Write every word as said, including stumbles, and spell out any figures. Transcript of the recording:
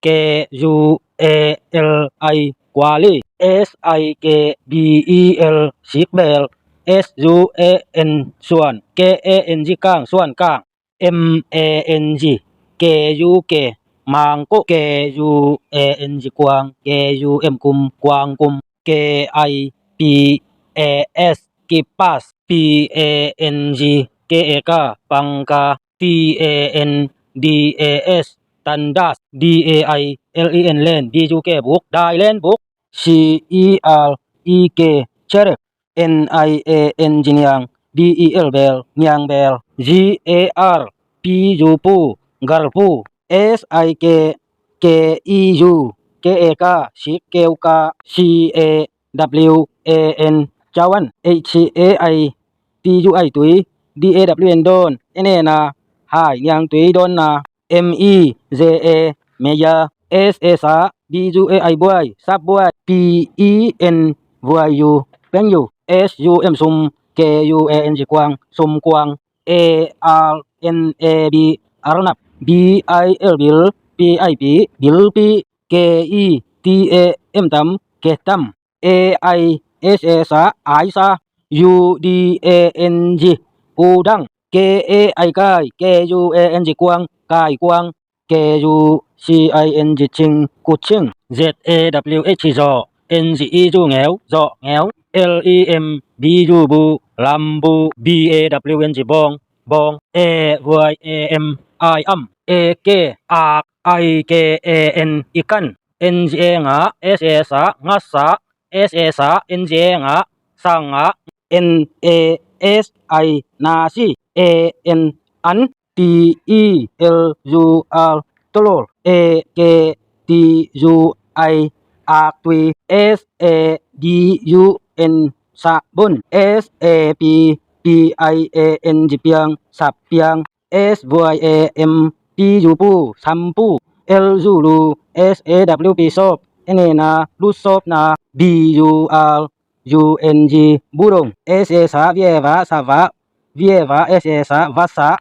K U A L I, kuali. S I K B E L, sikbel. S U A N, suan. K A N G, kang, suan kang. M A N G, K U K, mangkuh. K U A N G, kuang. K U M, kum, kuang kum. K I P A S, kipas. P A N G, K A, ka, pangka. T A N D A S, tandas. D A I L E N, len. B U K, buk. Dailen buk. C E R E K, cerek. N I A N G, niang. B E L, bel, niang bel. G A R P U, pu, garpu. S I K K E U, K A, ka, sik, keuka. C A W A N, cawan. H A I P U I, tui. D A W N, dawn. N A, na, hai, niang tui, dawnna. M E J A, meja. S A, sa, B U A I, buai, sapbuai. P E N V U, penyu. S U M, sum. K U A N G, kuang, sumkuang. A R N A B, arnab. B I L, bil. P I P, bilpi. K E T A M, tam, kehtam. A I S A, sa, aisa. U D A N G, udang. K A I, kai. K U A N G, kuang, kaikuang. K U C I N G, cing, kucing. Z A W H, zawh. N G E U, ngeu, zawhngeu. L E M B U, bu, lambu. B A W N G, bawng, bawng. A Y A M I, am. A K, ak. I K A N, ikan. N G A, nga. S A, sa, ngasa. S A, sa. N G A, nga, sangah. N A S I, nasi. A N, an. T E L U R, tulur. A K T U I, aktui. S A B U N, sabun. S A P P I A N G, piang, sappiang. S Y A M P U, pu, sampu. L U, lu. S A W P, sawp. N A, na, lutsawpna. B U R U N G, budong. S A, sa, V A, va, savah. V A, va, S A, sa, vasah.